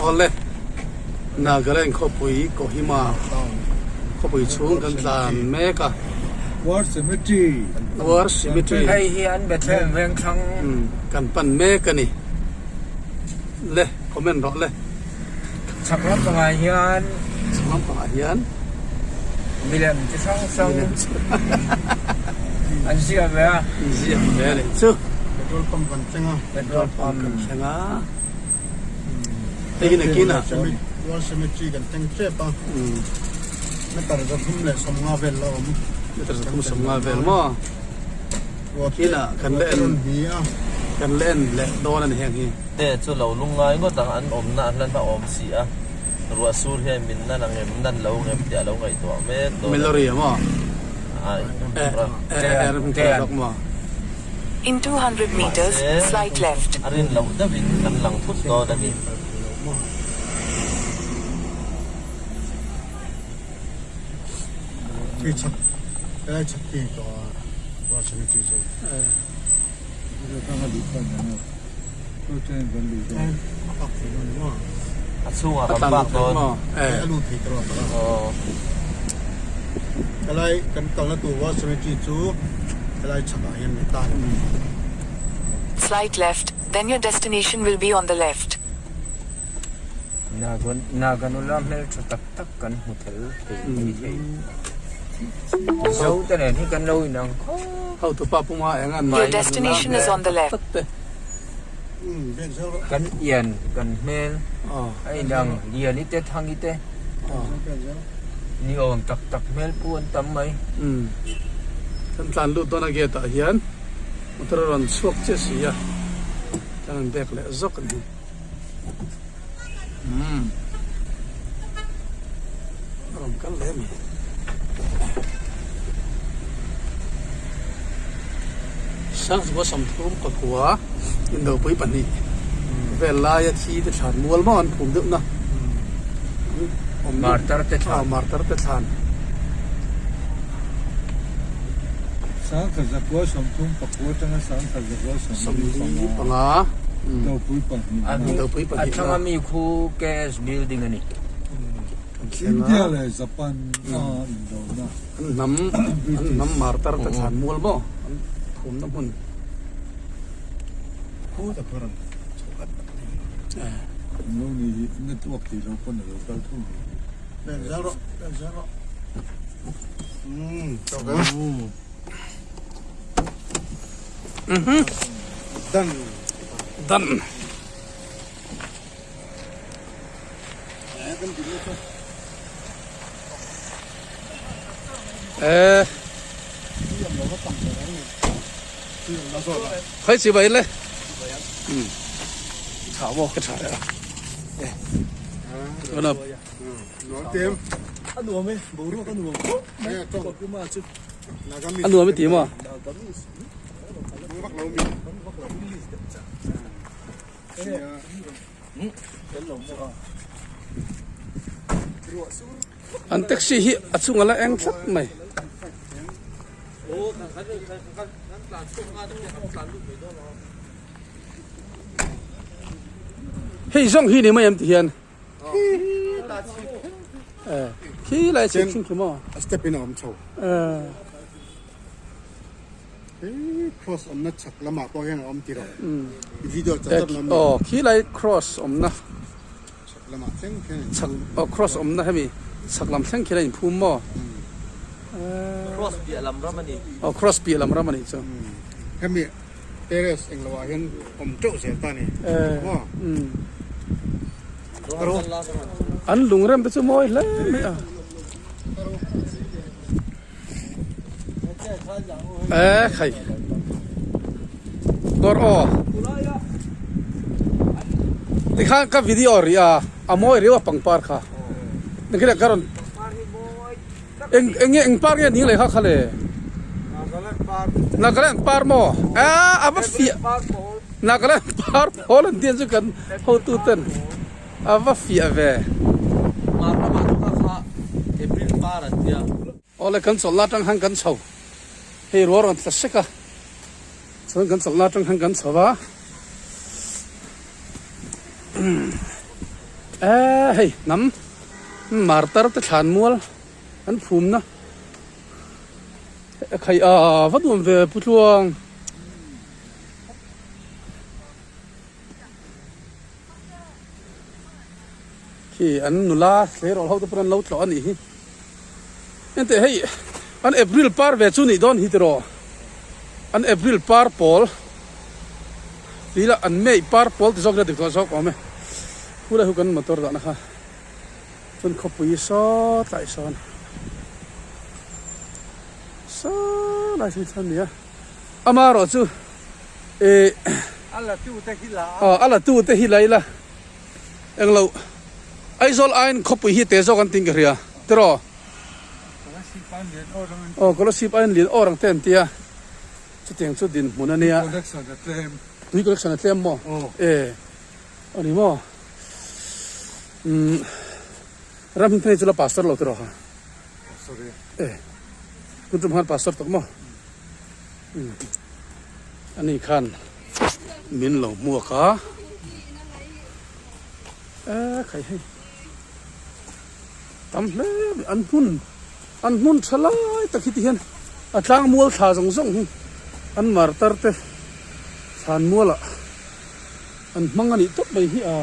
Awle, Nagaland khawpui Kohima khawpui chhung kan tlan mek a. War Cemetery. War Cemetery. Hei hi an Bethlehem vengthlang. Kan pan mek a ni. Le, comment rawh le. Chhak lampangah hian. Chhak lampangah hian. Milem chi hrang hrang an ziah ve a. An ziah ve a nih chu. Petrol pump kan thleng a. Petrol pump kan thleng a. Hei hi nakinah. War Cemetery kan thleng tep a. Meter 350 vel la awm. Meter 350 vel maw? Kinah kan la en kan la en leh dawn a ni heng hi. Te chu lo lungngai ngawt ang an awmna a hlan a awm si a, ruah sur hian min nan ang em nan lo ngem tih a lo ngaihtuah mek dawn a ni. Melody a maw? Ai In 200 meters, Mahse, slight left. a rin loh deuhin kan lang thut dawn a ni. A chhungah kan bak dawn. Slight left, then your destination will be on the left. Naganula hmeltha tak tak kan hmu tel thei mai thei. Mizo te nen hi kan lo inang khawp. Hotupa puma eng an Your destination is on the left. Kan ian kan hmel a inang Liani te Thangi te ni awm tak tak hmel pu an tam mai. Kan tlan lut dawn a gate ah hian motor a rawn chhuak chiah si a, kan han bek leh zawk a ni. Umm a rawn kal leh a ni. Sangzua 30 pakua indopui pahnih vel laia thi te thlan mual maw an phum deuh na Martar te thlan Martar te thlan 1930 atanga 1945 Dopui pahnih A thlang ami khu KS building a ni. India leh Japan a indona. An hnam an hnam martar te thlan mual maw an phumna hmun. Lo ni hi network tih lo pawn a lo kal thung. Dan. Eh. Khai chi bai le. Um. Tha mo ka tha ya. Eh. Ana. A nuam e, boruak a nuam khawp mai. Kuma chu. A nuam i ti maw? An taxi hi a chunga la eng tlat mai. Hei zawng hi ni mai em ti hian. Khi lai chhip thleng khi maw? A step in a awm chho. Cross awmna chhak lamah pawh hian a awm tiraw? Video chat chat lam. Aw khi lai cross awmna. Chhak lamah thleng khian in phum. Aw cross awmna hemi chhak lam thleng khian a in phum maw? Cross piah lam ram a ni. Aw cross piah lam ram a nih chu. Hemi terrace eng lo ah hian awm teuh zel ta a ni. Maw? An lungrem te chu mawi hle mai a. E khai. Dawr aw. Tikhan ka video ri a, a mawi riau a pangpar kha. Nikila ka rawn Eng eng nge eng par nge ning leh kha kha le? Nagaland par. Nagaland par maw? A a va fiah. Nagaland par pawl an tih chu kan hotu ten a va fiah ve. Mar ramah chu kha kha April par an tia. Awle kan chawlh la atang khan kan chho. Hei rual rawn tla sek a. Chuan kan chawlh la atang khan kan chho a. Eee hei hnam martar te thlan mual an phum na khai a va nuam ve pu tluang. Khi an nula tleirawl ho te pawn an lo tlawh a nih hi. Enteh hei an April par ve chu nih dawn hi tiraw an April par pawl tih lah an May par pawl ti zawk ila dik tawh zawk awm e khulai hu kan motor dahna kha chuan khawpui saw tlai sawn saw lai sawn chuan nia amaherawh chu ih a la tu te hi la aw a la tu te hi la ila. Englo, Aizawl aiin khawpui hi te zawk an tih ka hria, tiraw? Aw, Kolasib aiin lian awr ang te an tia, chutiang chu dinhmun a nia. Tui collection a tlem maw? E, a ni maw? Umm, ram hming phei chu la pastor lo tiraw ha? E, tun tum khan pastor tawk maw? Umm, ani khan. Min lo hmuak a, e khai hei tam hle mai an hmun an hmun tha lai tak hi ti hian a tlang mual thla zawng zawng hi an martar te thlan mualah an hmang a nih tawp mai hi a.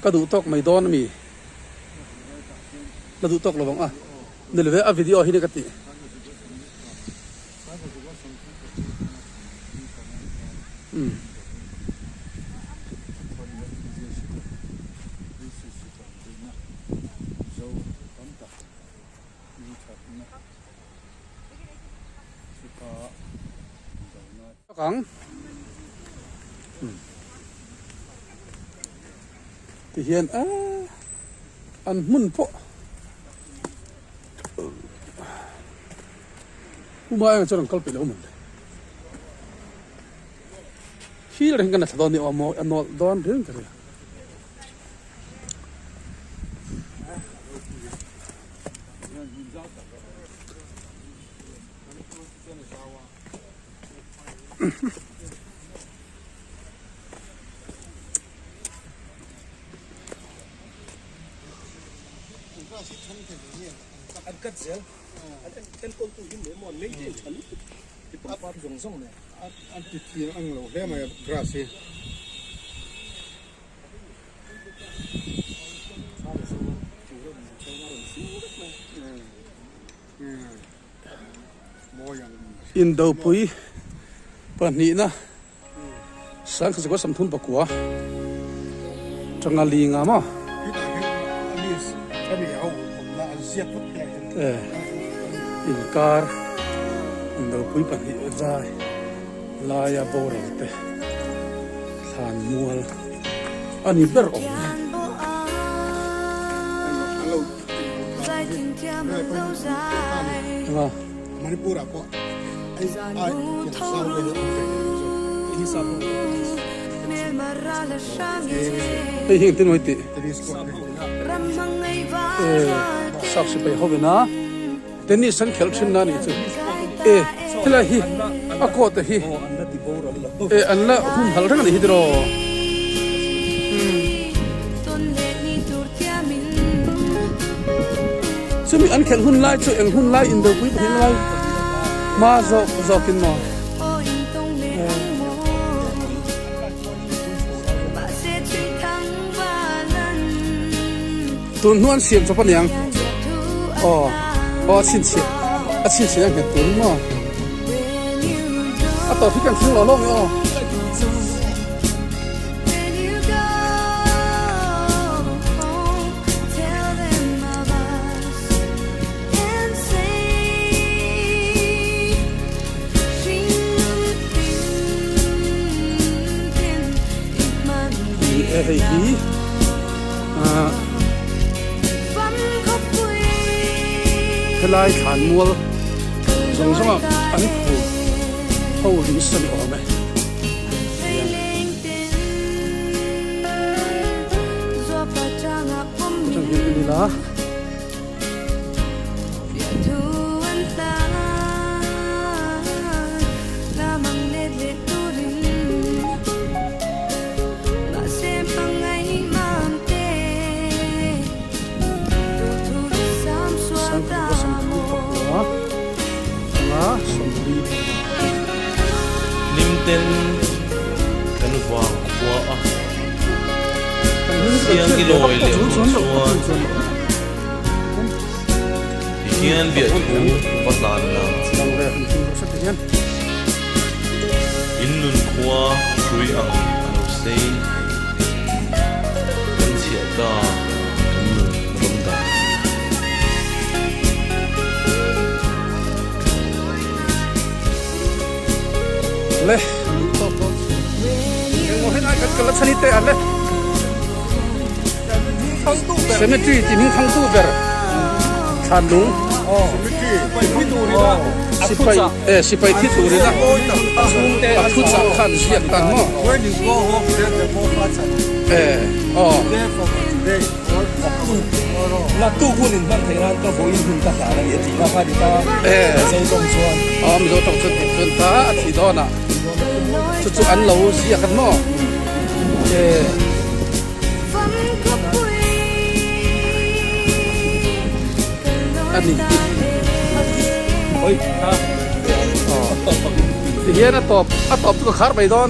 Ka duh tawk mai dawn a mi la duh tawk lo vang a. Ni lo ve a video hi ni ka tih. Umm. Ang. Umm. Ti hian eee an hmun pawh Uma eng chuan an kal peih lo mawn le. Thil reng kan la thla dawn ni awm maw a nawlh dawn reng ka ria. An cut zel an enkawl tu hi maw an maintain tha lutuk ti pangpar zawng zawng nen an ti thiang ang lo hle mai a grass hi. Indopui pahnihna Sangkhaw 34 tanga li nga maw? Inkar indopui pahnih zai laia boral te thlan mual a ni ber awm e. Hei hi engtin mawi tih sap sipai ho vena tennis an khelh thin na anih chu e helai hi a court te hi e an la humhalh reng anih hi tiraw. Chumi an khelh hun lai chu eng hun lai indopui pahnih lai hma zawk zawkin maw? Tun hnu an siam chawp aniang aw aw a chhinchhiah a chhinchhiah a nghet tur maw a tawp hi kan thleng lo lo nge aw. Ni e hei hi ah helai thlan mual zawng zawng ah an phur ho ring sa ni awm e. Atang hian en ila. ten kan vang khua a Siang i lawi leh hun chuan ti hian biahthu va hlan lang. In nun khua hrui ang a lo sei. Kan chhiah ta kan nun ram dan. Le engmaw helai kan kal a chhan hi teh an le cemetery tih hming thangtu ber thlan lung sipai e sipai thi turin a a thu chah khan ziak tan maw e aw Naktuk hun in hman theih nan ka vawiin hun ka hlan a ni a tih kha kha ni ta Mizo tawng chuan. Aw Mizo tawng chuan tih chuan ta a thih dawn a chu chu an lo ziak an maw e. A ni Oi ha Ti hian a tawp a tawp chu ka khar mai dawn.